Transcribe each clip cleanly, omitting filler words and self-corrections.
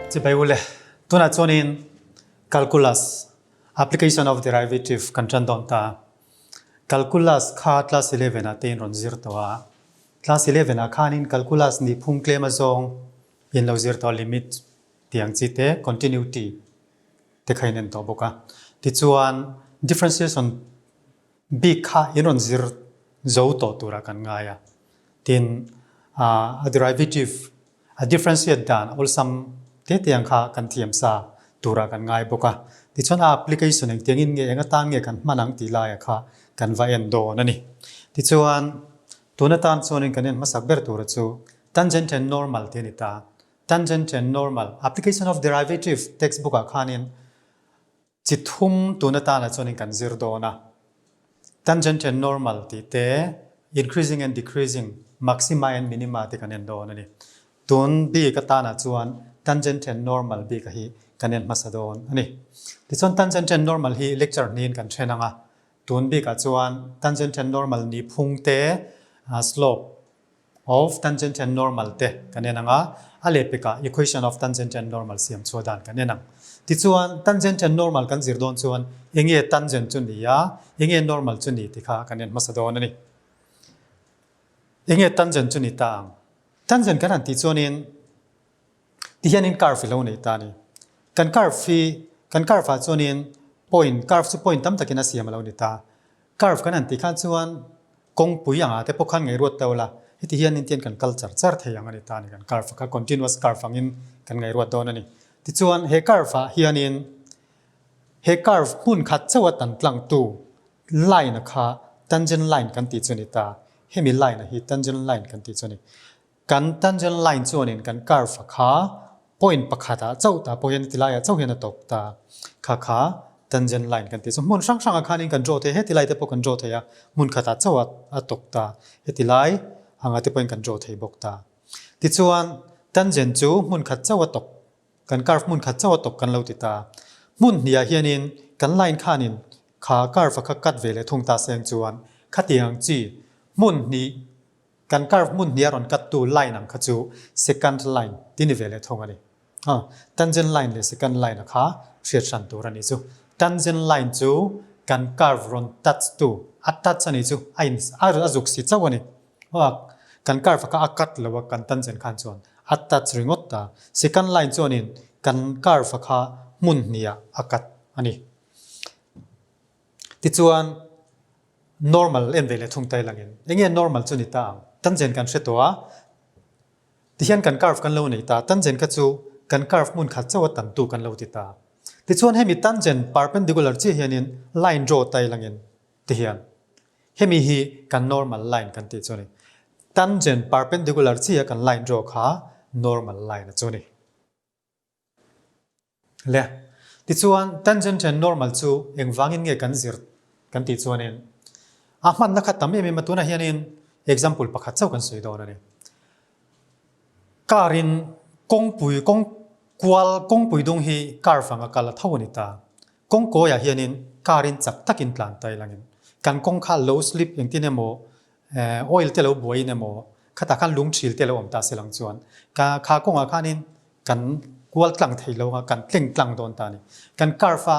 Chibai ule, tunah chuanin Calculus, Application of Derivative kan tan dawn ta. Calculus kha class 11 ah te in rawn zir tawh a. Class 11 ah khanin Calculus nih phung tlem azawng in lo zir tawh a, limit tiang chi te, continuity te kha in en tawh bawk a. Tichuan differentiation bik kha in rawn zir zo tawh turah kan ngai a. Tin, a derivative, a differentiate dan awlsam te te ang kha kan thiam sa turah kan ngai bawk a. Tichuan a application engtiangin nge eng atan nge kan hman ang tih laia kha kan va en dawn a ni. Tichuan, tun atan chuanin kan en hmasak ber tura chu tangent and normal tih a ni ta. Tangent and normal, application of derivative textbook ah khanin Chi thum tun atana chuanin kan zir dawn a, tangent and normal tih te, increasing and decreasing, maxima and minima te kan en dawn a ni. Tun bik atana chuan tangent and normal bika hi kan en hmasa dawn a ni. Tichuan tangent and normal hi lecture hnihin kan then ang a, tun bikah chuan tangent and normal ni phung te, slope, of tangent and normal te kan en ang a, a lehpekah equation of tangent and normal siam chhuah dan kan en ang. Tichuan, tangent and normal kan zir dawn chuan enge tangent chu ni a, enge normal chu ni ti kha kan en hmasa dawn a ni. Enge tangent chu ni ta ang? Tangent kan han tih chuanin ti hianin curve i lo nei ta a ni. Kan curve hi, kan curve ah chuanin point, curve chu point tam takin a siam a lo ni ta. Curve kan han tih khan chuan kawngpui angah te pawh khan ngaihruat teuh la, heti hian intian kan kal char char thei ang a ni ta a ni, kan curve kha continuous curve angin kan ngaihruat dawn a ni. Tichuan he curve ah hianin he curve hmun khat chauh a tan tlangtu line a kha tangent line kan tih chu a ni ta, hemi line a hi tangent line kan tih chu a ni. Kan tangent line chuanin kan curve a kha point pakhat ah chauh ta pawh hian ti laiah chauh hian a tawp ta. Kha kha tangent line kan tih chu hmun hrang hrangah khanin kan draw thei a, heti lai te pawh kan draw thei a, hmun khatah chauh a a tawp ta. Heti lai anga te pawhin kan draw thei bawk ta. Tichuan tangent chu hmun khat chauh a tawp, kan curve hmun khat chauh a tawp kan lo ti ta. Hmun hniah hianin kan line khanin kha curve a kha cut ve leh thung ta seng chuan khatiang chi hmun hnih Kan curve hmun hnih a rawn cut tu line ang kha chu secant line ti ni ve leh thung a ni. Aw, tangent line leh secant line a kha hriat hran tur a nih chu. Tangent line chu kan curve rawn touch tu, a touch a nih chu, a in a zuk si chauh a ni. Aw, kan curve a kha a cut lo a kan tangent khan chuan a touch ringawt ta. Secant line chuanin kan curve a kha hmun hnih ah a cut a ni. Tichuan. Normal en ve leh thung tai langin enge normal chu ni ta ang? Tangent kan hre tawh a, tihian kan curve kan lo nei ta, tangent kha chu kan curve hmun khat chauh a tan tu kan lo ti ta. Tichuan hemi tangent perpendicular chiah hianin line draw tai langin tihian hemi hi kan normal line kan tih chu a ni. Tangent perpendicular chiah kan line draw kha normal line a chu a ni. Le. Tichuan, tangent and normal chu engvangin nge kan zir kan tih chuanin a hmanna kha tam em em a, tunah hianin example pakhat chauh kan sawi dawn a ni. Car in kawngpui kawng kual kawngpui dung hi car vanga kal a tho a ni ta. Kawng kawiah hianin car in chak takin tlan ta ilangin kan kawng kha lo slip engtin emaw oil te lo buaiin emaw khatah khan lung thil te lo awm ta se lang chuan ka kha kawngah khanin kan kual tlang thei lo anga kan tleng tlang dawn ta a ni. Kan curve a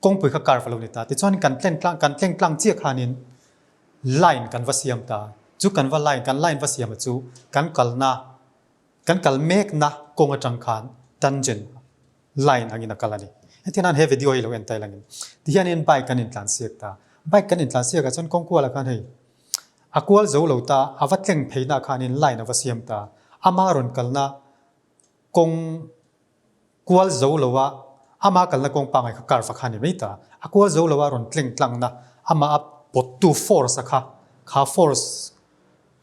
kawngpui kha curve a lo ni ta tichuan kan tleng tlang kan tleng tlang chiah khanin line kan va siam ta chu kan va line kan line va siam a chu kan kalna kan kal mekna kawng atang khan tangent line angin a kal a ni. Hetiang nan he video hi lo en tai langin tihianin bike kan intlan siak ta bike kan intlan siak ah chuan kawng kual ah khan hei A kual zo lo ta, a va tleng pheinak khanin line a va siam ta. Ama rawn kalna kawng kual zo lo a, ama kalna kawng pangngai kha curve a kha a ni mai ta. A kual zo lo a rawn tleng tlangna, amah a pawttu force a kha, kha force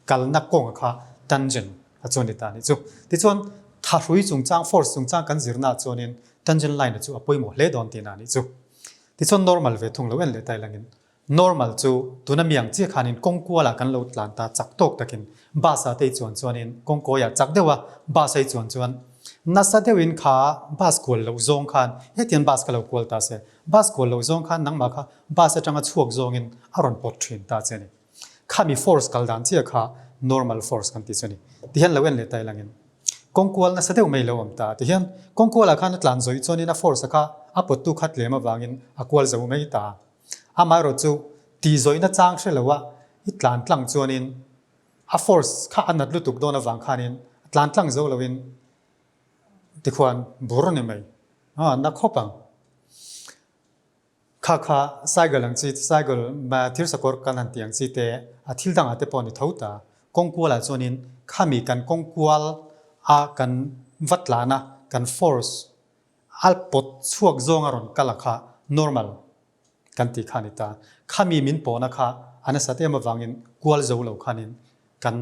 kalna kawng a kha tangent a chu a ni ta a nih chu. Tichuan, thahrui chungchang, force chungchang kan zirnaah chuanin tangent line a chu a pawimawh hle dawn tihna a nih chu. Tichuan normal ve thung lo en leh ta ilangin Normal chu tuna miang chiah khanin kawng kualah kan lo tlan ta chak tawk takin bus ah te i chuan chuanin kawng kawiah chak deuha bus a i chuan chuan nasa deuhin kha bus kual loh zawng khan hetiang bus ka lo kual ta se bus kual loh zawng khan nangmah kha bus atanga chhuak zawngin a rawn pawt thin ta che a ni. Khami force kal dan chiah kha normal force kan ti chu a ni. Tihian lo en leh ta ilangin. Kawng kual nasa deuh mai lo awm ta. Tihian kawng kualah khan a tlan zawih chuanin a force a kha a pawttu khat lem avangin a kual zo mai ta. Amaherawh chu tih zawihna chang hre lo a i tlan tlang chuanin a force kha a nat lutuk dawn avang khanin a tlan tlang zo loin tikhuan bur a ni mai. A na khawp ang. Kha kha cycle ang chi, cycle thir sakawr kan han tih ang chi te, a thil dangah te pawh a ni tho ta. Kawng kualah chuanin khami kan kawng kual a kan va tlana kan force a pawt chhuak zawng a rawn kal a kha normal kan tih kha a ni ta. Khami min pawhna kha a nasat em avangin kual zo lo khanin kan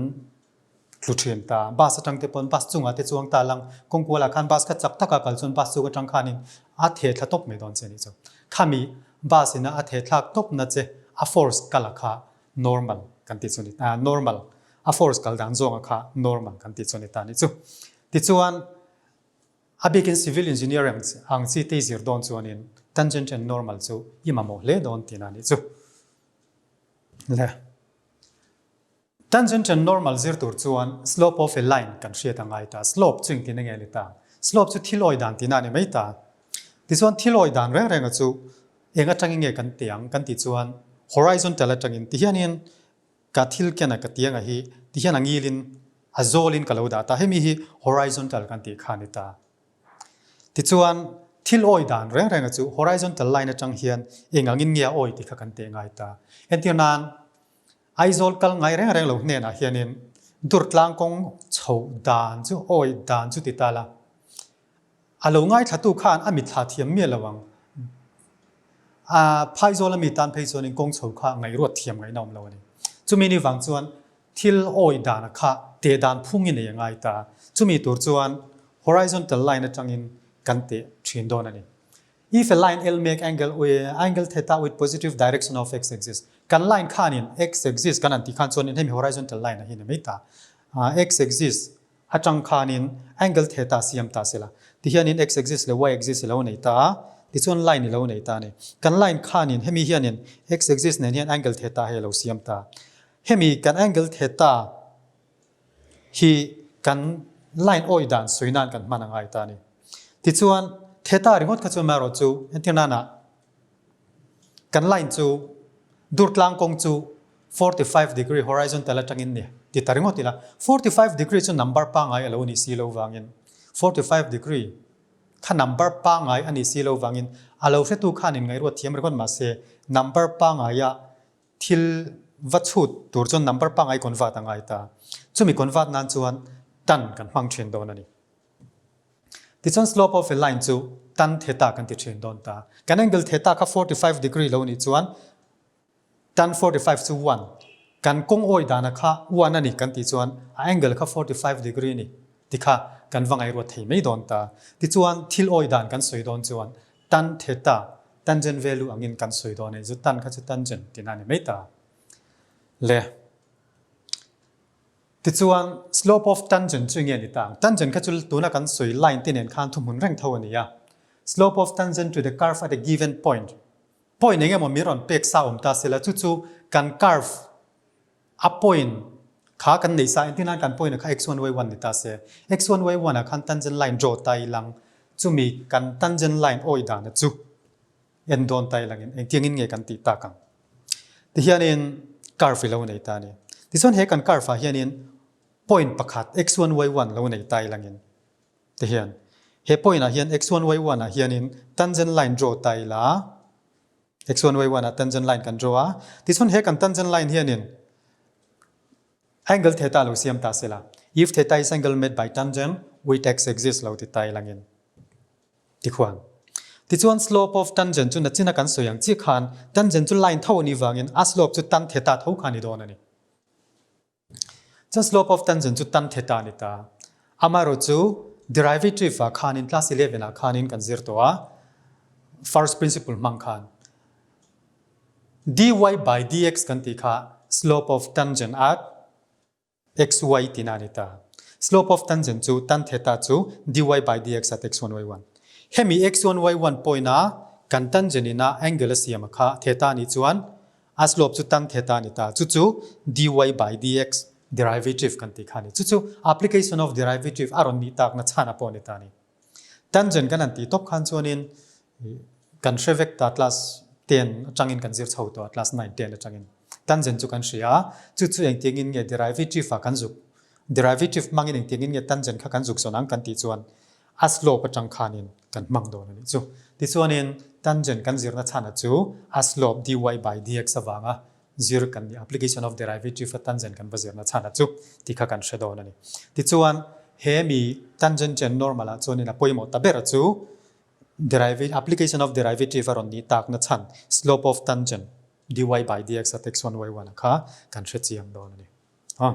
tlu thin ta. Bus atang te pawn bus chungah te chuang ta lang kawng kualah khan bus kha chak taka kal chuan bus chuk atang khanin a theh thla tawp mai dawn che nih chu. Khami bus ina a theh thlak tawp na che a force kal a kha normal kan tih chu ni ta normal a force kal dan zawnga kha normal kan tih chu ni ta nih chu. Tichuan a bikin civil engineering ang chi te zir dawn chuanin tangent and normal chu i mamawh hle dawn tihna nih chu. Le. Tangent and normal zir tur chuan slope of a line kan hriat a ngai ta. Slope chu engtin enge ni ta? Slope chu thil awi dan tihna a ni mai ta. Tichuan thil awi dan reng renga chu eng atangin nge kan teh ang kan tih chuan horizontal atangin ti hianin ka thil ken a ka tianga hi ti hian a ngilin a zawlin ka lo dah ta. Hemi hi horizontal kan tih kha a ni ta. Tichuan thil awi dan reng renga chu horizontal line atang hian eng angin nge a awi tih kha kan teh ngai ta. Entir nan Aizawl kal ngai reng reng lo hnenah hianin Durtlang kawng chho dan chu awi dan chu ti ta la. A lo ngaithlatu khan a mitthla thiam miah lo ang. A Phaizawl ami tan phei chuanin kawng chho kha ngaihruat thiam ngaihna awm lo a ni. Chumi ni vang chuan thil awi dana kha teh dan phung i nei a ngai ta. Chumi tur chuan horizontal line atangin kan teh thin dawn a ni. If a line L make angle with angle theta with positive direction of x axis, kan line khanin x axis kan han tih khan chuanin hemi horizontal line a hi ni mai ta. X axis atang khanin angle theta siam ta sela. Tihianin x axis leh y axis i lo nei ta a, tichuan line i lo nei ta a ni. Kan line khanin hemi hianin x axis nen hian angle theta hi a lo siam ta. Hemi kan angle theta hi kan line awi dan sawi nan kan hman a ngai ta a ni. Tichuan, theta ringawt kha chuan marawh chu entir nana kan line chu Durtlang kawng chu 45 degree horizontal atangin ni ti ta ringawt ila 45 degree chu number pangai a lo ni si lo vangin 45 degree kha number pangai a ni si lo vangin a lo hretu khanin ngaihruat thiam ringawt mahse number pangaia Thil va chhut tur chuan number pangai convert a ngai ta. Chumi convert nan chuan tan kan hmang thin dawn a ni. Tichuan slope of a line chu tan theta kan ti thin dawn ta. Kan angle theta kha 45 degree lo nih chuan tan 45 chu one. Kan kawng awi dana kha one a ni kan tih chuan a angle kha 45 degree a ni ti kha kan va ngaihruat thei mai dawn ta. Tichuan thil awi dan kan sawi dawn chuan Tan theta, tangent value angin kan sawi dawn e, zu tan kha chu tangent tihna a ni mai ta. Le. Tichuan, slope of tangent chu nge ni ta ang? Tangent kha chu tuna kan sawi line te nen khan thuhmun reng tho a ni a. Slope of tangent to the curve at a given point. Point eng emaw min rawn pek sa awm ta sela, chu chu kan curve A point kha kan nei sa entir nan kan point a kha x one y one ni ta se x one y one ah khan tangent line draw ta ilang chumi kan tangent line awi dan a chu en dawn ta ilang in engtiang in nge kan tih tak ang tihianin curve i lo nei ta a ni tichuan he kan curve ah hianin point pakhat x one y one lo nei ta ilang in tihian he point ah hian x one y one ah hianin tangent line draw ta ila. X one Y one ah tangent line kan draw a. Tichuan he kan tangent line hianin angle theta lo siam ta sela. If theta is angle made by tangent with x axis lo ti ta ilangin tikhuan. Tichuan slope of tangent chu nachina kan sawi ang chi khan tangent chu line tho ani wangin a slope chu tan theta tho kha ni dawn ani. Chuan slope of tangent chu tan theta a ni ta. Amaherawh chu derivative ah khanin class 11 ah khanin kan zir tawh a, first principle hmang khan dy by dx kan tih kha slope of tangent at xy tihna a ni ta. Slope of tangent chu tan theta chu dy by dx at x1 y1. Hemi x1 y1 point a kan tangent ina angle a siam a kha theta a nih chuan A slope chu tan theta a ni ta. Chu chu dy by dx. Derivative kan tih kha a ni. Chu chu application of derivative a rawn nih takna chhan a pawh a ni ta a ni. Tangent kan han tih tawp khan chuanin kan hre vek ta class ten atangin kan zir chho tawh a, class nine ten atangin. Tangent chu kan hria a, chu chu engtiangin nge derivative ah kan zuk, derivative hmangin engtiangin nge tangent kha kan zuk zawn ang kan tih chuan a slope atang khanin kan hmang dawn a nih chu. Tichuanin tangent kan zirna chhana chu a slope dy by dx avanga zir kan nih, application of derivative a tangent kan va zirna chhana chu tih kha kan hre dawn a ni. Tichuan he mi tangent chen normal ah chuanin a pawimawh ta ber chu derivative, application of derivative a rawn nih takna chhan slope of tangent dy by dx at x1 y1 a kha kan hre chiang dawn a ni. A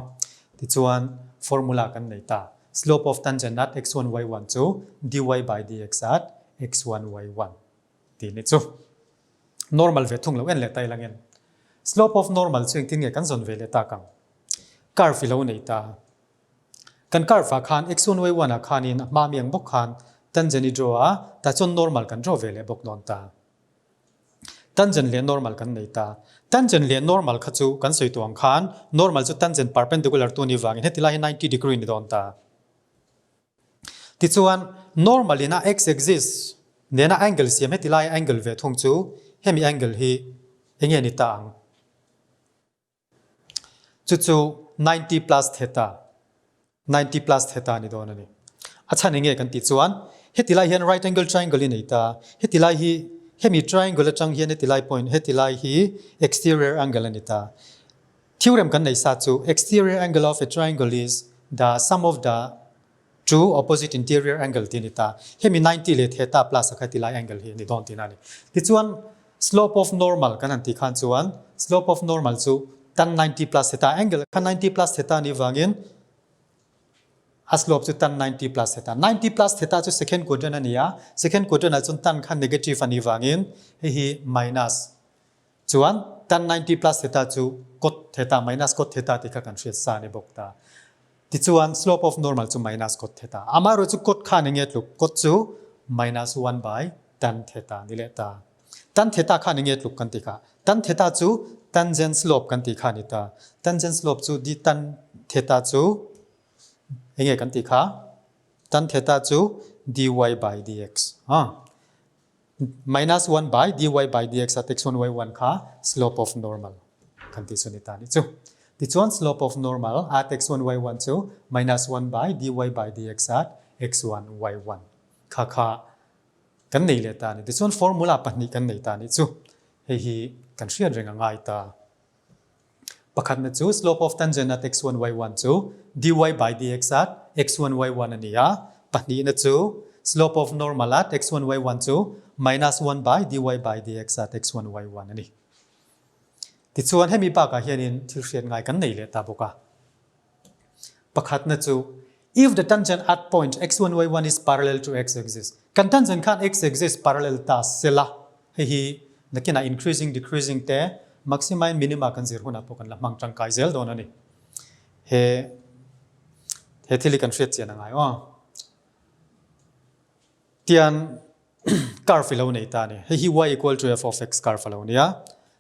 Tichuan formula kan nei ta, slope of tangent at x1 y1 chu dy by dx at x1 y1 tih ni chu. Normal ve thung lo en leh ta ila ngen. Slope of normal chu engtin nge kan zawn ve leh tak ang? Curve i lo nei ta. Kan curve ah khan x1 y1 ah khanin a hma mi ang bawk khan tangent i draw a, tah chuan normal kan draw ve leh bawk dawn ta. Tangent leh normal kan nei ta. Tangent leh normal kha chu kan sawi tuang khan normal chu tangent perpendicular tu ni vangin heti lai hi 90 degree ni dawn ta. Tichuan normal in a x axis nena angle siam heti lai angle ve thung chu hemi angle hi enge ni ta ang? Chu chu 90 plus theta, 90 plus theta ni dawn a ni. A chhan enge kan tih chuan heti lai hian right angle triangle i nei ta, heti lai hi hemi triangle atang hian heti lai point heti lai hi exterior angle a ni ta. Theorem kan nei sa chu exterior angle of a triangle is the sum of the two opposite interior angle tih a ni ta. Hemi 90 leh theta plus a kha heti lai angle hi a ni dawn tihna a ni. Tichuan Slope of normal kan han tih khan chuan slope of normal chu tan 90 plus theta angle kha 90 plus theta nih vangin a slope chu tan 90 plus theta. 90 plus theta chu second quadrant a ni a, second quadrant ah chuan tan kha negative a nih vangin hei hi minus chuan tan 90 plus theta chu cot theta minus cot theta tih kha kan hriat sa a ni bawk ta. Tichuan slope of normal chu minus cot theta. Amaherawh chu cot khan enge tluk? Cot chu minus 1 by tan theta ni leh ta. Tan theta khan enge tluk kan ti kha? Tan theta chu tangent slope kan ti kha ni ta. Tangent slope chu di tan theta chu enge kan ti kha? Tan theta chu dy by dx. Ha. Minus 1 by dy by dx at x1 y1 kha slope of normal kan ti chu ni ta ni chu. Tichuan slope of normal at x1 y1 chu minus 1 by dy by dx at x1 y1 kha kha kan nei leh ta a ni. Tichuan formula pahnih kan nei ta a nih chu. Hei hi kan hriat reng a ngai ta. Pakhatna chu slope of tangent at x1 y1 chu dy by dx at x1 y1 a ni a. Pahnihna chu slope of normal at x1 y1 chu minus 1 by dy by dx at x1 y1 a ni. Tichuan hemi bakah hianin thil hriat ngai kan nei leh ta bawk a. Pakhatna chu if the tangent at point x1 y1 is parallel to x axis kan tangent khan x axis parallel ta sela hei hi nakinah increasing decreasing te maxima in minima kan zir hunah pawh kan la hmang tangkai zel dawn a ni. He he thil hi kan hriat chian a ngai aw. Tian curve i lo nei ta a ni. Hei hi y equal to f of x curve a lo nia.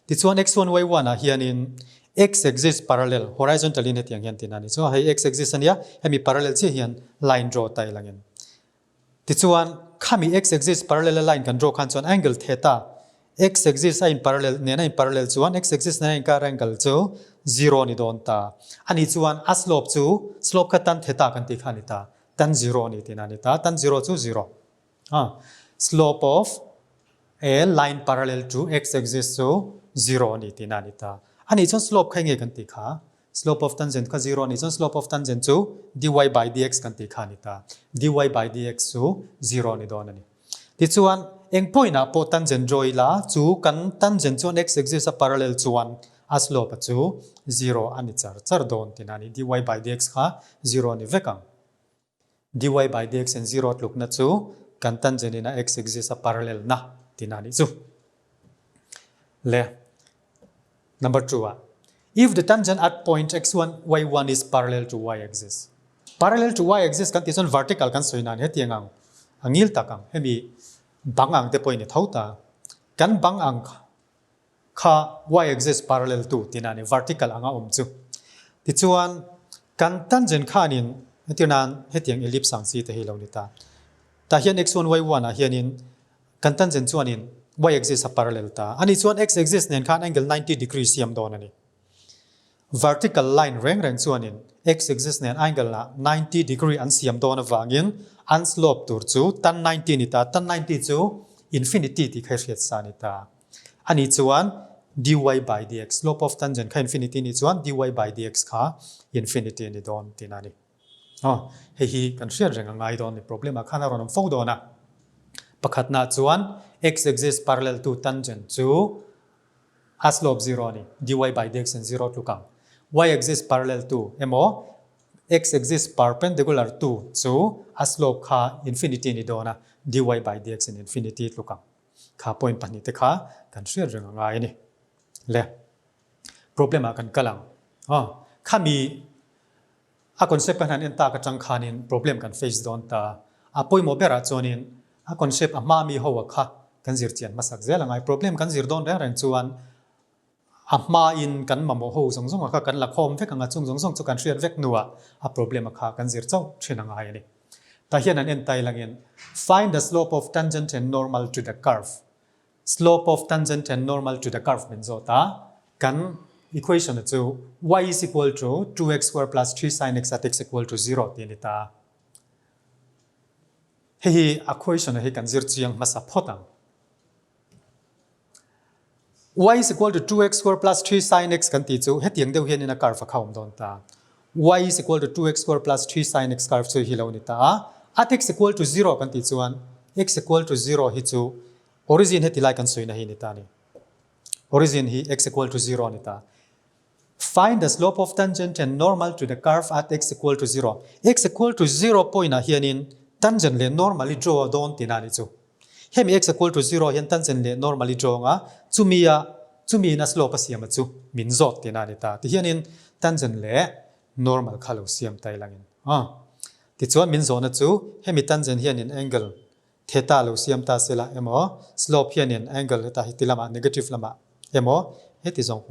Tichuan x1 y1 ah hianin x axis parallel horizontal in hetiang hian tin a ni. Chuan hei x axis a nia, hemi parallel chiah hian line draw ta ilangin. Tichuan khami x axis parallel a line kan draw khan chuan angle theta x axis a in parallel nen a in parallel chuan x axis nen a inkar angle chu zero a ni dawn ta. Ani chuan a slope chu slope kha tan theta kan tih kha a ni ta. Tan zero a ni tihna a ni ta. Tan zero chu zero. A slope of a line parallel to x axis chu zero a ni tihna a ni ta. A nih chuan slope kha enge kan tih kha? Slope of tangent kha zero a nih chuan slope of tangent chu dy by dx kan tih kha a ni ta. Dy by dx chu zero a ni dawn a ni. Tichuan eng point ah pawh tangent draw ila chu kan tangent chuan x axis a parallel chuan a slope a chu zero a ni char char dawn tihna a ni. Dy by dx kha zero a ni vek ang. Dy by dx in zero tlukna chu kan tangent in a x axis a parallel na tihna a nih chu. Le number 2 ah if the tangent at point x1 y1 is parallel to y axis parallel to y axis kan tih chuan vertical kan sawi nan hetiang ang a ngil tak ang hemi bang ang te pawhin i tho ta kan bang ang kha y axis parallel tu tihna a ni vertical anga awm chu. Tichuan. Kan tangent khanin entir nan hetiang ellipse ang chi te hi lo ni ta. Tah hian x one y one ah hianin kan tangent chuanin y axis a parallel ta. Ani chuan x axis nen khan angle 90 degree siam dawn a ni. Vertical line reng reng chuanin x axis nen angle ah 90 degree an siam dawn avangin an slope tur chu tan 90 ni ta. Tan 90 chu infinity tih kha i hriat sa a ni ta. Ani chuan dy by dx, slope of tangent kha infinity nih chuan dy by dx kha infinity a ni dawn tihna a ni. Aw, hei hi kan hriat reng a ngai dawn ni, problem ah khan a rawn awm fo dawn a. Pakhatnaah chuan x axis parallel to tangent chu a slope zero a ni, dy by dx in zero tluk ang. Y axis parallel to emaw x axis perpendicular to chu a slope kha infinity a ni dawn a, dy by dx in infinity tluk ang. Kha point pahnihte kha kan hriat reng a ngai a ni. Le, problem ah kan kal ang. Aw, khami a concept kan han en tak atang khanin problem kan face dawn ta. A pawimawh berah chuanin a concept a hma mi ho a kha kan zir chian hmasak zel a ngai. Problem kan zir dawn reng reng chuan A hmain kan mamawh ho zawng zawng a kha kan la khawm vek ang a, chung zawng zawng chu kan hriat vek hnuah a problem a kha kan zir chauh thin a ngai a ni. Tah hian an en tai langin, Find the slope of tangent and normal to the curve. Slope of tangent and normal to the curve min zawt a, kan equation a chu y is equal to 2x square plus 3 sin x at x equal to zero tih a ni ta. Hei hi a question a hi kan zir chiang hmasa phawt ang. Y is equal to 2x square plus 3 sin x kan tih chu hetiang deuh hianin a curve a kha awm dawn ta. Y is equal to 2x square plus 3 sin x curve chu hi lo ni ta a. At x equal to 0 kan tih chuan x equal to 0 hi chu origin heti lai kan sawina hi ni ta a ni. Origin hi x equal to 0 a ni ta. Find the slope of tangent and normal to the curve at x equal to 0. X equal to 0 point ah hianin tangent leh normal i draw dawn tihna a nih chu. Hemi x equal to 0 hian tangent leh normal i draw anga chumi a chumi in a slope a siam a chu min zawt tihna a ni ta. Tihianin tangent leh normal kha lo siam ta ilangin a. Tichuan min zawhna chu hemi tangent hianin angle theta lo siam ta sela emaw slope hianin angle heta hi ti lamah negative lamah emaw heti zawng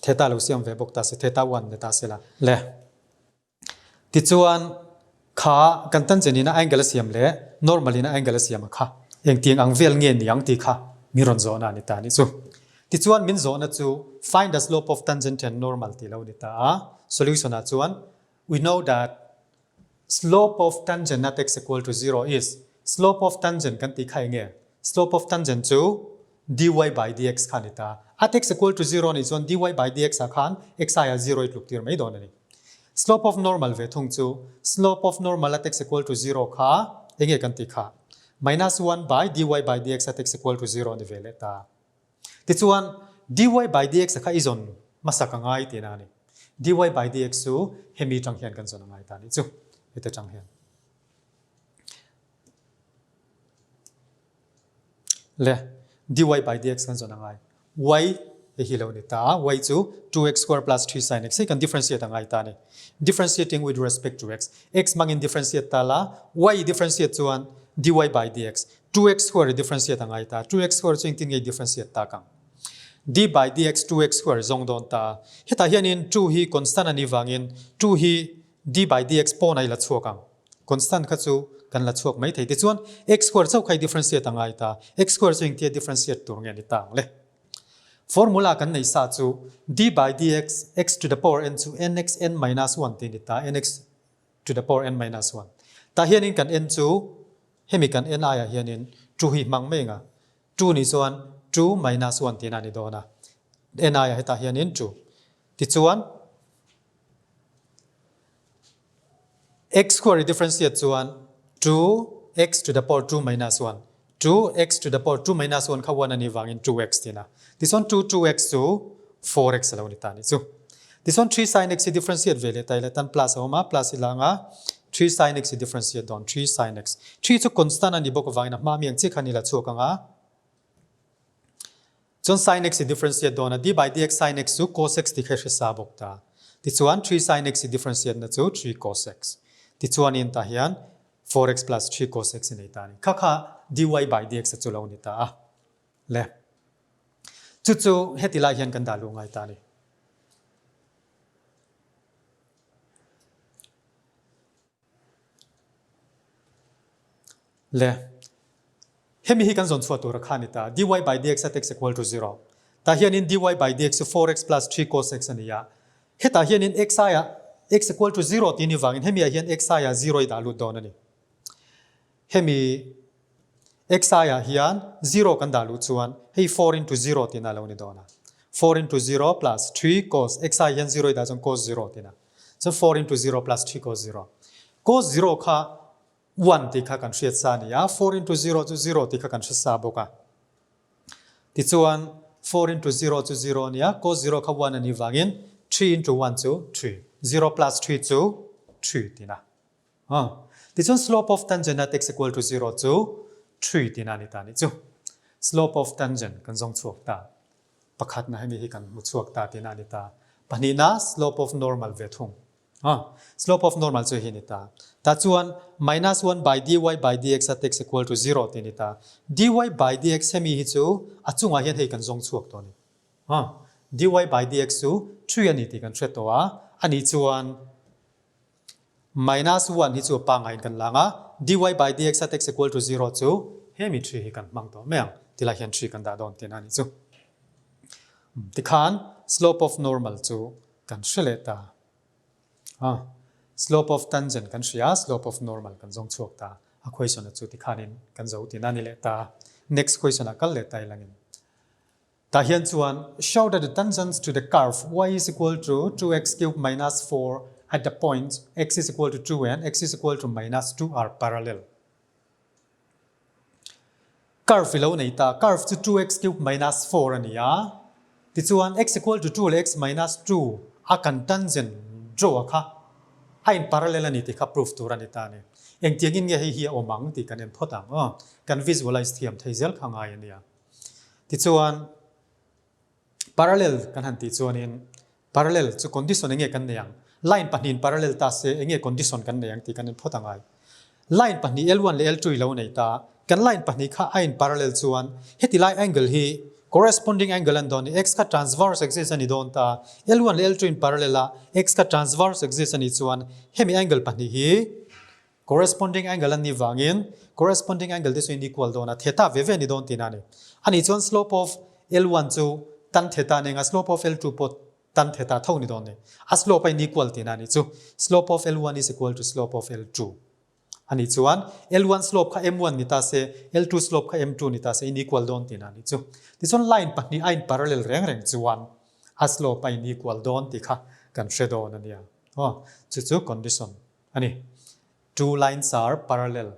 theta lo siam ve bawk ta se theta one ni ta sela le. Tichuan kha kan tangent in a angle a siam leh normal in a angle a siam a kha engtiang ang vel nge ni ang tih kha min rawn zawhna a ni ta anih chu. Tichuan min zawhna chu find the slope of tangent and normal tih lo ni ta a, solution ah chuan we know that Slope of tangent at x equal to zero is slope of tangent kan tih kha eng nge? Slope of tangent chu dy by dx kha a ni ta. At x equal to zero nih chuan dy by dx ah khan x aiah zero i tluk tir mai dawn a ni. Slope of normal ve thung chu slope of normal at x equal to zero kha eng nge kan tih kha? Minus one by dy by dx at x equal to zero a ni ve leh ta. Tichuan, dy by dx a kha i zawn hmasak a ngai tihna a ni. Dy by dx chu hemi tang hian kan zawn a ngai ta a nih chu, heta tang hian. Le, dy by dx kan zawn a ngai. Y hei hi lo ni ta a, y chu 2x square plus 3 sin x hei kan differentiate a ngai ta a ni. Differentiating with respect to x. X hmangin differentiate ta la, y i differentiate chuan dy by dx. 2x square i differentiate a ngai ta. 2x square chu engtin nge i differentiate tak ang? d by dx 2x square i zawng dawn ta. Hetah hianin 2 hi constant a nih vangin 2 hi d by dx pawn a i la chhuak ang. Constant kha chu kan la chhuak mai thei. Tichuan x square chauh kha i differentiate a ngai ta. X square chu engtia differentiate tur nge ni ta ang le? Formula kan nei sa chu d by dx x to the power n chu nx n minus 1 tih a ni ta, nx to the power n minus 1. Tah hianin kan n chu hemi kan n aiah hianin 2 hi hmang mai ang a, 2 nih chuan 2 minus 1 tihna a ni dawn a, n aiah hetah hianin 2. Tichuan X square i differentiate chuan 2x to the power 2 minus 1, 2x to the power 2 minus 1 kha 1 a nih vangin 2x tiin a. Tichuan 2 2x chu 4x a lo ni ta a nih chu. Tichuan 3 sin x i differentiate ve leh ta ila tan plus a awm a, plus i la anga 3 sin x i differentiate dawn 3 sin x. 3 chu constant a nih bawk avangin a hma mi ang chiah khan i la chhuak anga. Chuan sin x i differentiate dawn a, d by dx sin x chu cos x ti kha i hre sa bawk ta. Tichuan 3 sin x i differentiate na chu 3 cos x. Tichuanin tah hian 4x plus 3 cos x i nei ta a ni. Kha kha dy by dx a chu lo ni ta a. Le. Chu chu heti lai hian kan dah luh ngai ta a ni. Le. Hemi hi kan zawn chhuah tur a kha a ni ta, dy by dx at x equal to zero. Tah hianin dy by dx chu 4x plus 3 cos x a ni a. Hetah hianin x aiah x equal to zero tih ni vangin hemi ah hian x aiah zero i dah lut dawn a ni. Hemi x aiah hian zero kan dah luh chuan hei 4 into zero tihna a lo ni dawn a. 4 into zero plus 3 cos x aiah hian zero i dah chuan cos zero tihna. Chuan 4 into zero plus 3 cos zero. Cos zero kha One tih kha kan hriat sa a ni a, four into zero chu zero tih kha kan hre sa bawk a. Tichuan, four into zero chu zero a ni a, cos zero kha one a nih vangin three into one chu three, zero plus three chu three tihna. Aw. Tichuan slope of tangent at x equal to zero chu three tihna a ni ta a nih chu. Slope of tangent kan zawng chhuak ta. Pakhatna hemi hi kan hmu chhuak ta tihna a ni ta. Pahnihna slope of normal ve thung. A, slope of normal chu hi ni ta. Tah chuan minus one by dy by dx at x equal to zero tih ni ta. Dy by dx hemi hi chu a chungah hian hei kan zawng chhuak tawh a ni. A, dy by dx chu three a ni tih kan hre tawh a, a nih chuan minus one hi chu a pangaiin kan lang a, dy by dx at x equal to zero chu hemi three hi kan hmang tawh mai ang. Tilai hian three kan dah dawn tihna a nih chu. Tikhan slope of normal chu kan hre leh ta. A, slope of tangent kan hria a, slope of normal kan zawng chhuak ta. A question a chu tikhanin kan zo tihna a ni leh ta. Next question ah kal leh ta ilangin. Tah hian chuan show that the tangents to the curve y is equal to 2x cube minus 4 at the point x is equal to 2 and x is equal to minus 2 are parallel. Curve i lo nei ta, curve chu 2x cube minus 4 a ni a, tichuan x equal to 2 leh x minus 2 a kan tangent draw a kha a in parallel a ni tih kha proof tur a ni ta a ni. Engtiangin nge hei hi a awm ang tih kan en phawt ang aw, kan visualize thiam thei zel kha ngai a nia. Tichuan parallel kan han tih chuanin Parallel chu condition enge kan nei ang? Line pahnihin parallel ta se enge condition kan nei ang tih kan en phawt angai. Line pahnih L1 leh L2 i lo nei ta, kan line pahnih kha a in parallel chuan heti lai angle hi corresponding angle an dawn i x kha transverse axis a ni dawn ta, L1 leh L2 in parallel a x kha transverse axis a nih chuan hemi angle pahnih hi Corresponding angle an nih vangin corresponding angle te chu in equal dawn a, theta ve ve a ni dawn tihna a ni. A nih chuan slope of L1 chu tan theta a ni anga slope of L2 pawh tan theta tho a ni dawn a ni. A slope a in equal tihna a nih chu. Slope of L1 is equal to slope of L2. A nih chuan L1 slope kha M1 ni ta se, L2 slope kha M2 ni ta se in equal dawn tihna a nih chu. Tichuan line pahnih a in parallel reng reng chuan a slope a in equal dawn tih kha kan hre dawn a nia. Aw, chu chu condition A ni. Two lines are parallel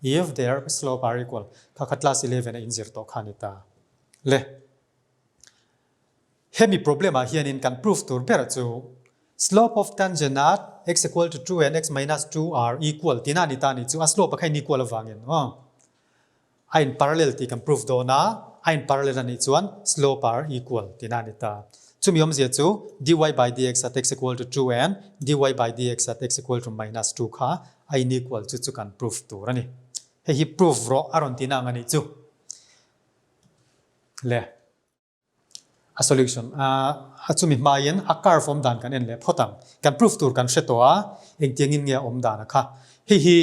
if their slope are equal. Kha kha class 11 a inzir tawh kha a ni ta. Le. Hemi problem ah hianin kan proof tur ber chu slope of tangent at x equal to 2 and x minus 2 are equal tihna a ni ta a ni chu a slope a kha in equal avangin aw. A in parallel tih kan proof dawn a, a in parallel a nih chuan slope are equal tihna a ni ta. Chumi awmzia chu dy by dx at x equal to 2 and dy by dx at x equal to minus 2 kha a in equal chu chu kan proof tur a ni. Hei hi proof rawh a rawn tihna ang a nih chu. Le. A solution a chumi hmain a curve awm dan kan en leh phawt ang. Kan proof tur kan hre tawh a, engtiangin nge a awm dan a kha. Hei hi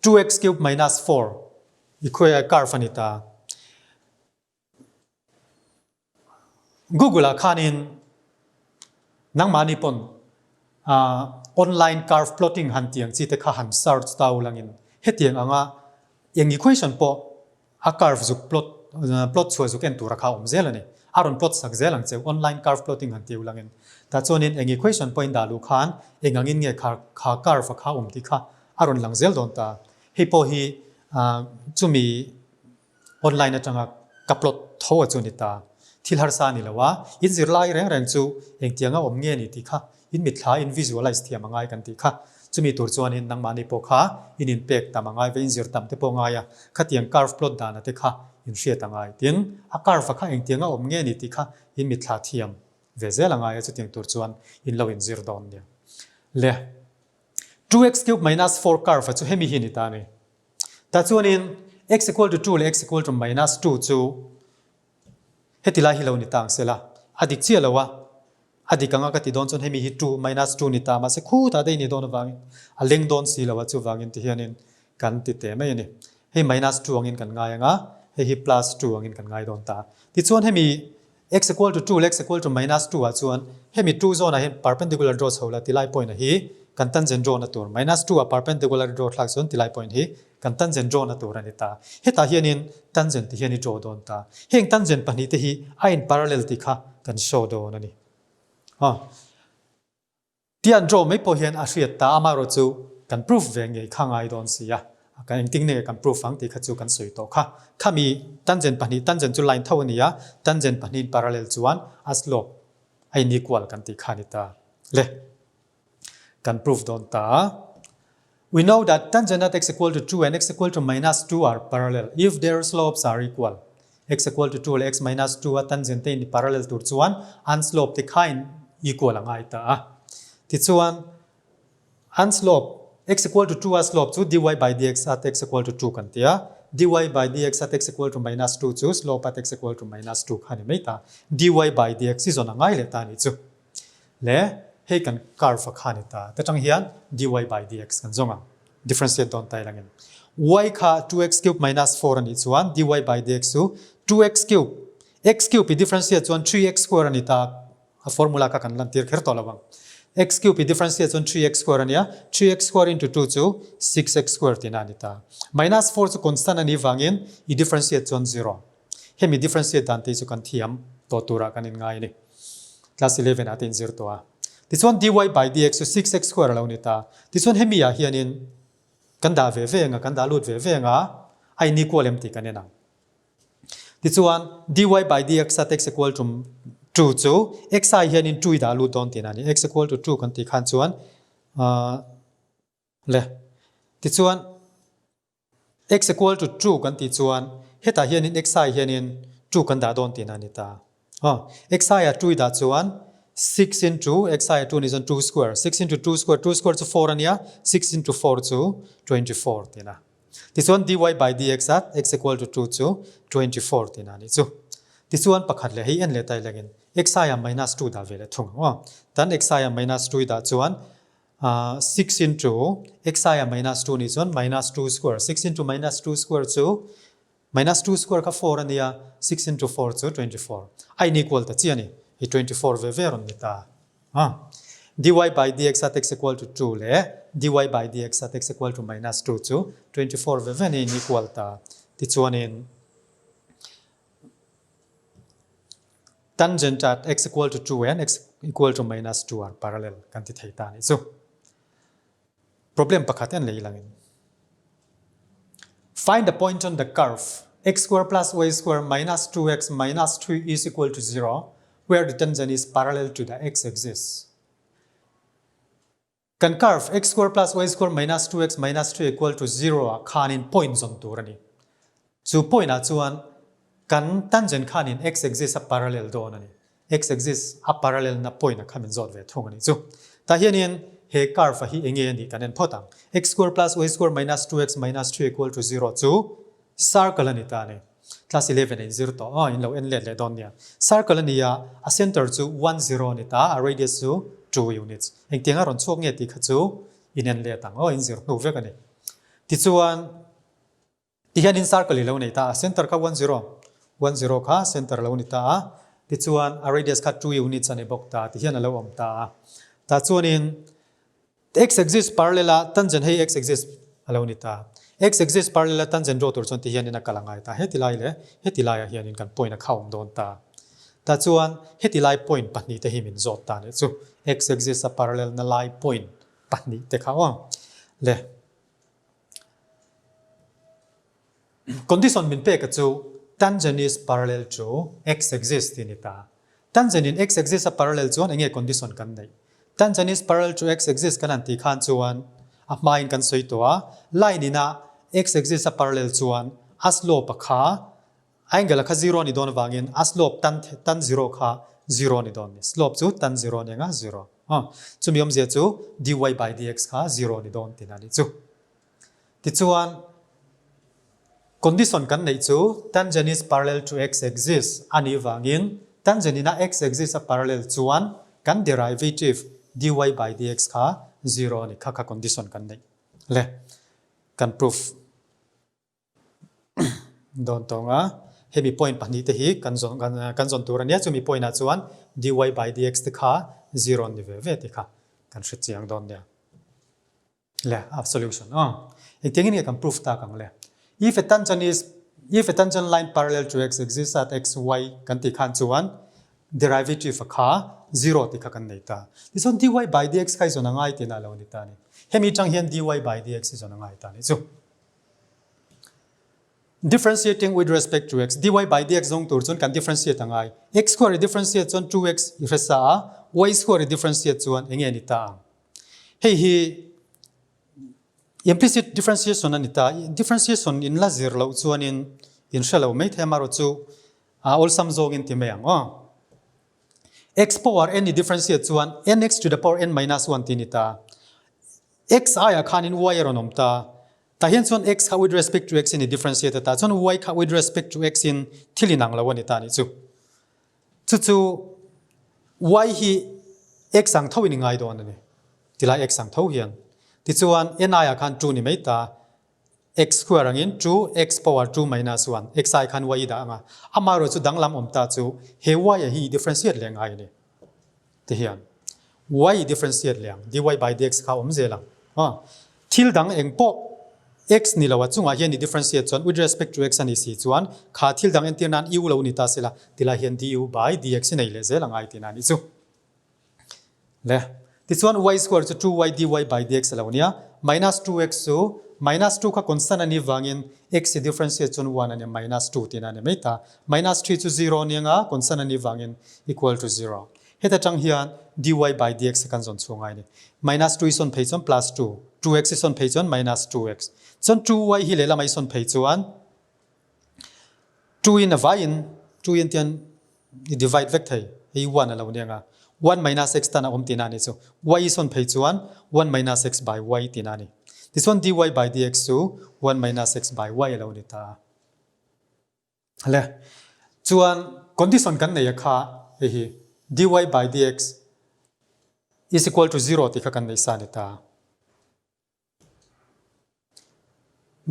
2x cube minus 4 i khawi curve a ni ta. Google ah khanin nangmahni pawn online curve plotting han tiang chi te kha han search ta ulangin hetiang anga eng equation pawh A curve zuk plot plot chhuah zuk en tura kha a awm zel a ni. A rawn plot sak zel ang che u, online curve plotting han ti u langin. Tah chuanin eng equation pawhin dah luh khan eng angin nge kha kha curve a kha awm tih kha a rawn lang zel dawn ta. Hei pawh hi chumi online atanga ka plot tho a chu ni ta. Thil harsa a ni lo a, in zirlai reng reng chu engtianga awm nge ni tih kha In mitthla in visualize thiam a ngai kan tih kha. Chumi tur chuanin nangmahni pawh kha in inpek tam a ngai ve, in zir tam te pawh a ngai a, khatiang curve plot dana te kha in hriat a ngai. Tin, a curve a kha engtianga awm nge ni tih kha in mitthla thiam ve zel a ngai a, chutiang tur chuan in lo inzir dawn nia. Le, 2x cube minus 4 curve a chu hemi hi ni ta a ni. Tah chuanin x equal to 2 leh x equal to minus 2 chu Heti lai hi lo ni ta ang sela, a dik chiah lo a, a dik anga ka ti dawn chuan hemi hi 2 minus 2 ni ta mahse khutah te i ni dawn avangin a leng dawn si lo a, chuvangin ti hianin kan ti teh mai a ni. Hei minus 2 angin kan ngai ang a, hei hi plus 2 angin kan ngai dawn ta. Tichuan hemi x equal to 2 leh x equal to minus 2 ah chuan hemi 2 zawnah hian perpendicular draw chho la tilai point a hi kan tangent draw na tur minus 2 ah perpendicular draw thlak chuan tilai point hi kan tangent draw na tur a ni ta. Hetah hianin tangent ti hian i draw dawn ta. Heng tangent pahnihte hi a in parallel tih kha kan show dawn a ni. Tian draw mai pawh hian a hriat ta, amaherawh chu kan proof ve ngei kha ngai dawn si a, kan engtin nge kan proof ang tih kha chu kan sawi tawh kha. Khami tangent pahnih, tangent chu line tho a ni a, tangent pahnihin parallel chuan a slope a in equal kan tih kha a ni ta. Le, kan proof dawn ta. We know that tangent at x equal to 2 and x equal to minus 2 are parallel if their slopes are equal. X equal to 2 leh x minus 2 a tangent te in parallel tur chuan an slope te kha in equal a ngai ta a. Tichuan, an slope, x equal to 2 a slope chu dy by dx at x equal to 2 kan ti a, dy by dx at x equal to minus 2 chu slope at x equal to minus 2 kha a ni mai ta. Dy by dx hi zawn a ngai leh ta a nih chu. Le hei kan curve a kha a ni ta. Ta tang hian dy by dx kan zawng ang. Differentiate dawn ta ilangin. Y kha 2x cube minus 4 a nih chuan dy by dx chu 2x cube, x cube i differentiate chuan 3x square a ni ta. A formula kha kan lantir kher tawh lo ang. X cube i differentiate chuan 3x square a nia, 3x square into 2 chu 6x square tihna a ni ta. Minus 4 chu constant a nih vangin i differentiate chuan 0. Hemi differentiate dan te hi chu kan thiam tawh turah kan inngai a ni. Class 11 ah te inzir tawh a. Tichuan dy by dx chu 6x square a lo ni ta. Tichuan hemi ah hianin kan dah ve ve ang a, kan dah lut ve ve ang a, a in equal em tih kan en ang. Tichuan dy by dx at x equal to 2 chu x ai hianin 2 i dah lut dawn tihna a ni. X equal to 2 kan tih khan chuan le. Tichuan X equal to 2 kan tih chuan hetah hianin x ai hianin 2 kan dah dawn tihna a ni ta. Aw, x aiah 2 i dah chuan 6 into x aiah 2 ni chuan 2 square, 6 into 2 square, 2 square chu 4 a nia, 6 into 4 chu 24 tihna. Tichuan dy by dx at x equal to 2 chu 24 tihna a nih chu. Tichuan pakhat leh hei en leh ta ilangin x aiah minus 2 dah ve leh thung ang aw. Tan x aiah minus 2 i dah chuan 6 into x aia minus 2 nih chuan minus 2 square, 6 into minus 2 square chu minus 2 square kha 4 a nia, 6 into 4 chu 24. A inequal ta chiah a ni, hi 24 ve ve rawn ni ta. Dy by dx at x equal to 2 leh dy by dx at x equal to minus 2 chu 24 ve ve ni inequal ta. Tichuanin Tangent at x equal to 2 and x equal to minus 2 are parallel kan ti thei ta nih chu. Problem pakhat en lei langin. Find the point on the curve x square plus y square minus 2x minus 3 is equal to 0 where the tangent is parallel to the x-axis. Kan curve x square plus y square minus 2x minus 3 equal to 0 ah khanin point zawn tur a ni. Chu point ah chuan kan tangent khanin x axis a parallel dawn a ni. X axis a parallel na point ah kha min zawt ve thung a ni chu. Tah hianin he curve a hi enge a nih kan en phawt ang. X square plus y square minus 2x minus 3 equal to 0 chu Circle a ni ta a ni. Class 11 a inzir tawh a, in lo en let leh dawn nia. Circle a ni a, a center chu one zero a ni ta, a radius chu two units. Engtiang a rawn chhuak nge tih kha chu in en let ang aw, inzir hnu vek a ni. Tichuan, tihianin circle i lo nei ta a, center kha one zero, one zero kha center a lo ni ta a, tichuan a radius kha two units a ni bawk ta, tihian a lo awm ta a. Tah chuanin X axis parallel a tangent hei x axis a lo ni ta. X axis parallel a tangent draw tur chuan ti hianin a kal a ngai ta. Heti lai leh heti laiah hianin kan point a kha awm dawn ta. Tah chuan heti lai point pahnih te hi min zawt ta nih chu. X axis a parallel na lai point pahnih te kha aw. Le condition min pek a chu tangent is parallel to x axis tih a ni ta. Tangent in x axis a parallel chuan enge condition kan neih? Tangent is parallel to x axis kan han tih khan chuan a hmain kan sawi tawh a, line ina x axis a parallel chuan a slope a kha angle a kha zero a ni dawn avangin a slope tan tan zero kha zero a ni dawn a ni. Slope chu tan zero a ni ang a, zero. Chumi awmzia chu dy by dx kha zero a ni dawn tihna a nih chu. Tichuan, condition kan neih chu tangent is parallel to x axis a nih vangin tangent ina x axis a parallel chuan kan derivative dy by dx kha zero a ni kha kha condition kan neih le. Kan proof dawn tawng a, hemi point pahnihte hi kan zawn kan zawn tur a nia, chumi point ah chuan dy by dx te kha zero an ni ve ve tih kha kan hre chiang dawn nia. Le a solution aw. Engtiangin nge kan proof tak ang le? If a tangent is if a tangent line parallel to x exists at x, y kan tih khan chuan derivative a kha zero tih kha kan nei ta. Tichuan dy by dx kha i zawn a ngai tihna a lo ni ta a ni. Hemi tang hian dy by dx i zawn a ngai ta a nih chu. Differentiating with respect to x, dy by dx zawng tur chuan kan differentiate a ngai. X square i differentiate chuan 2x i hre sa a, y square i differentiate chuan enge ni ta ang? Hei hi implicit differentiation a ni ta. Differentiation in la zir loh chuanin in hre lo mai thei amaherawhchu A awlsam zawngin ti mai ang aw. X power n i differentiate chuan nx to the power n minus 1 ti ni ta. X aiah khanin y a rawn awm ta. Tah hian chuan x kha with respect to x in i differentiate a ta. Chuan y kha with respect to x in thil inang lo a ni ta nih chu. Chu chu y hi x ang tho in i ngai dawn a ni. Tilai x ang tho hian. Tichuan n aiah khan 2 ni mai ta. X square angin 2x power 2 minus 1, x ai khan y i dah anga, amaherawh chu danglam awm ta chu he y a hi i differentiate leh ngai a ni. Ti hian y i differentiate leh ang, dy by dx kha awm zel ang. Aw, thil dang eng pawh x ni lo a chungah hian i differentiate chuan with respect to x a ni si chuan kha thil dang entir nan u lo ni ta sela tilai hian du by dx i nei leh zel angai tihna a nih chu. Le. Tichuan y square chu 2y dy by dx a lo nia. Minus 2x chu minus 2 kha constant a nih vangin x i differentiate chuan 1 a nia minus 2 tihna a ni mai ta. Minus 3 chu 0 a nia nga constant a nih vangin equal to 0. Heta tang hian dy by dx a kan zawn chhuah ngai a ni. Minus 2 i sawn phei chuan plus 2, 2x i sawn phei chuan minus 2x. Chuan 2y hi lehlamah i sawn phei chuan 2 in a vaiin 2 in tian i divide vek thei hei 1 a lo nia nga 1 minus x tan a awm tihna a nih chu y i sawn phei chuan 1 minus x by y tihna a ni tichuan dy by dx chu 1 minus x by y a lo ni ta le chuan condition kan nei a kha hei hi dy by dx is equal to 0 tih kha kan nei sa a ni ta.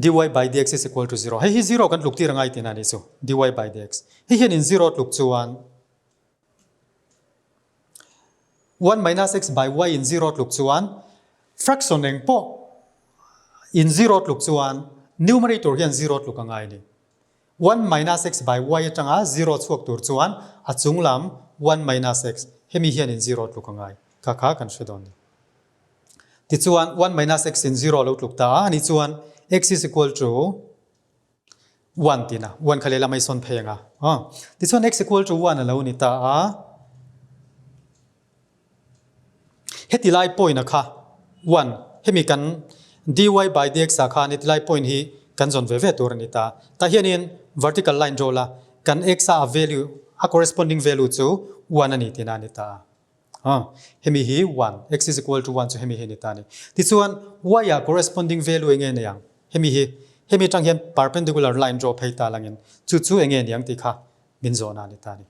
Dy by dx is equal to 0. Hei hi 0 kan tluk tir angai tihna a nih chu. Dy by dx. Hei hian in 0 tluk chuan 1 minus x by y in 0 tluk chuan fraction eng pawh in 0 tluk chuan numerator hian 0 tluk angai a ni. 1 minus x by y atanga 0 chhuak tur chuan a chung lam 1 minus x hemi hian in 0 tluk angai. Kha kha kan hre dawn ni. Tichuan, 1 minus x in 0 a lo tluk ta a, ani chuan x is equal to 1 tina, 1 kha lehlam a i sawn phei ang a. Tichuan x equal to 1 a lo ni ta a. Heti lai point a kha 1, hemi kan dy by dx ah khan heti lai point hi kan zawn ve ve tur a ni ta. Tah hianin vertical line draw la, kan x a a value, a corresponding value chu 1 a ni tina a ni ta a. A, hemi hi 1, x is equal to 1 chu hemi hi a ni ta a ni. Tichuan, y ah corresponding value enge nei ang? Hemi hi, hemi atang hian perpendicular line draw phei ta langin chu chu enge ni ang tih kha min zawhna a ni ta a ni.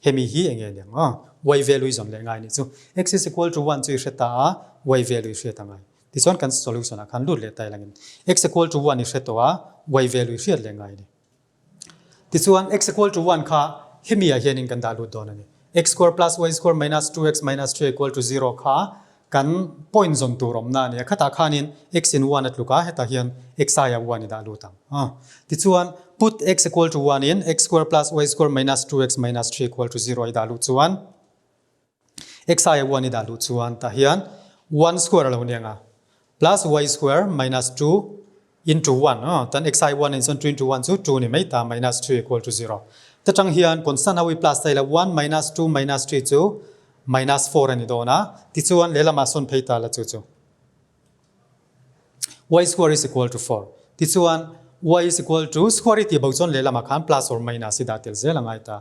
Hemi hi enge ni ang? A, y value i zawn leh ngai a nih chu. X is equal to 1 chu i hre ta a, y value i hriat a ngai. Tichuan kan solution ah khan lut leh ta i langin x equal to 1 i hre tawh a, y value i hriat leh ngai a ni. Tichuan, x equal to 1 kha hemi ah hianin kan dah lut dawn a ni. X square plus y square minus 2x minus 3 equal to 0 kha kan point zawn tur awmna a ni a. Khatah khanin x in 1 a tluk a, hetah hian x aiah 1 i dah lut ang. Tichuan, put x equal to 1 in x square plus y square minus 2x minus 3 equal to 0 i dah lut chuan, X aia 1 i dah luh chuan tah hian 1 square a lo ni ang a, plus y square minus 2 into 1 aw, tan x ai 1 in chuan 2 into 1 chu 2 ni mai ta minus 3 equal to 0. Ta tang hian constant ho i plus ta ila 1 minus 2 minus 3 chu minus 4 a ni dawn a, tichuan lehlamah sawn phei ta la chu chu. Y square is equal to 4. Tichuan y is equal to square i tih bo chuan lehlamah khan plus or minus i dah tel zel a ngai ta.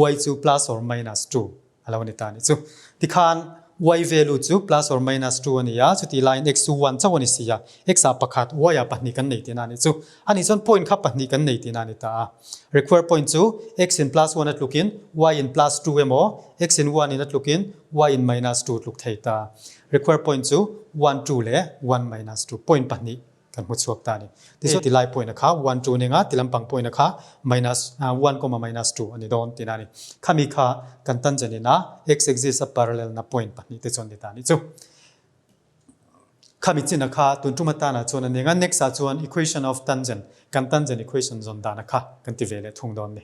Y chu plus or minus 2 a lo ni ta a nih chu. Tikhan y value chu plus or minus 2 a ni a, chutih laiin x chu 1 chauh a ni si a, x ah pakhat, y ah pahnih kan nei tihna a nih chu. A nih chuan point kha pahnih kan nei tihna a ni ta a. Required point chu x in plus 1 a tlukin y in plus 2 emaw, x in 1 in a tlukin y in minus 2 tluk thei ta. Required point chu 1 2 leh 1 minus 2 point pahnih. kan hmu chhuak ta a ni. Tichuan tilai point a kha one two ning a, ti lampang point a kha minus one comma minus two a ni dawn tihna a ni. Khami kha kan tangent in a x axis a parallel na point pahnih te chuan ni ta a nih chu. Khami chin a kha tun tum atana chuan a ning a, next ah chuan equation of tangent kan tangent equation zawn dan a kha kan ti ve leh thung dawn a ni.